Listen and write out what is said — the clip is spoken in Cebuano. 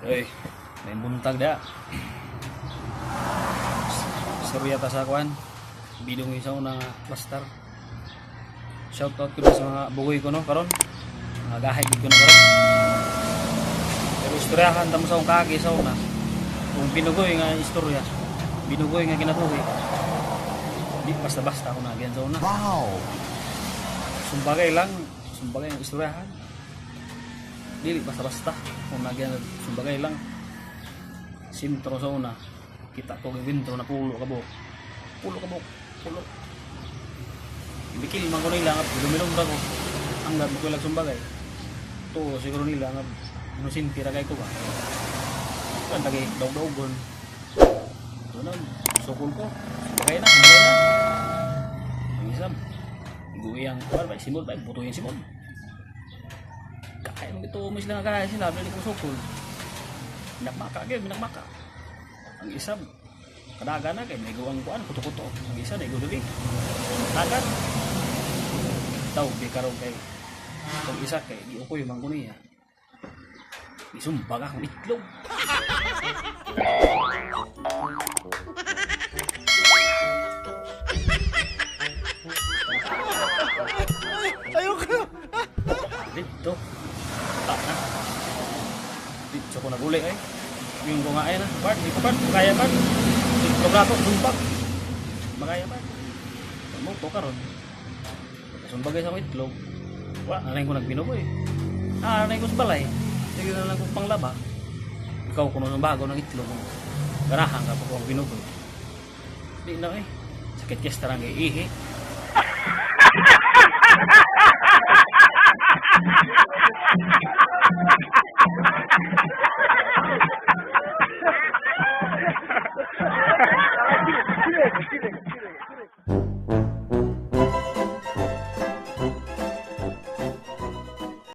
Uy, may buntag da. Istorya ta sa kuan. Bidong isa una nga plaster. Shout out ko sa mga bugoy ko no karon. Mga gahay gid ko no karon. Pero istoryahan ta mo sa akong kaagi sa una. Kung binugoy nga istorya, binugoy nga kinabuhi. Di basta-basta ako nagyan sa una. Wow! Sumbagay lang, sumbagay ang istoryahan. Dili basta-basta kung nagyan, sumbagay lang. Sintro sa una, kita ko giwintro na pulo ka buhok. Pulo ka buhok, pulo. Ibikil man ko nila nga lumilong ra ko. Hanggat mo ko lang sumbagay. Tuo siguro nila nga inusinti ra kay ko ba. Kan lagi dog-dogon. Ito na, sukol ko. Sumbagay na, sumbagay na. Ang isam, Iguwi ang kuwan ba, simod ba, buto yung simod. Kaya mo ito, mo sila nga kaya sila, hindi ko sukol. Minakmaka, kayo, minakmaka. Ang isam, kadaga na kay may guwang kuan, kuto-kuto. Ang isa, naigo dali. Dagan. Taw, di karon kay itong isa kay giukoy man ko niya. Isumbag akong itlog. Ayoko! Dito. Ta na. Dito ko naguli ay. Yung ko nga ay na. Bart, di ko Bart. Kaya Bart. Itlog na to, sumbag. Makaya Bart. Mo to karon. Sumbagay sa akong itlog. Wala, nanay ko nagbinugo eh. Ah, nanay ko sa balay. Sige na lang kong panglaba. Ikaw kuno ng bago ng itlog. Ganahan ka pa ko ang binugo. Di na eh. Sakit kesta lang kay ihi. Sige, sige.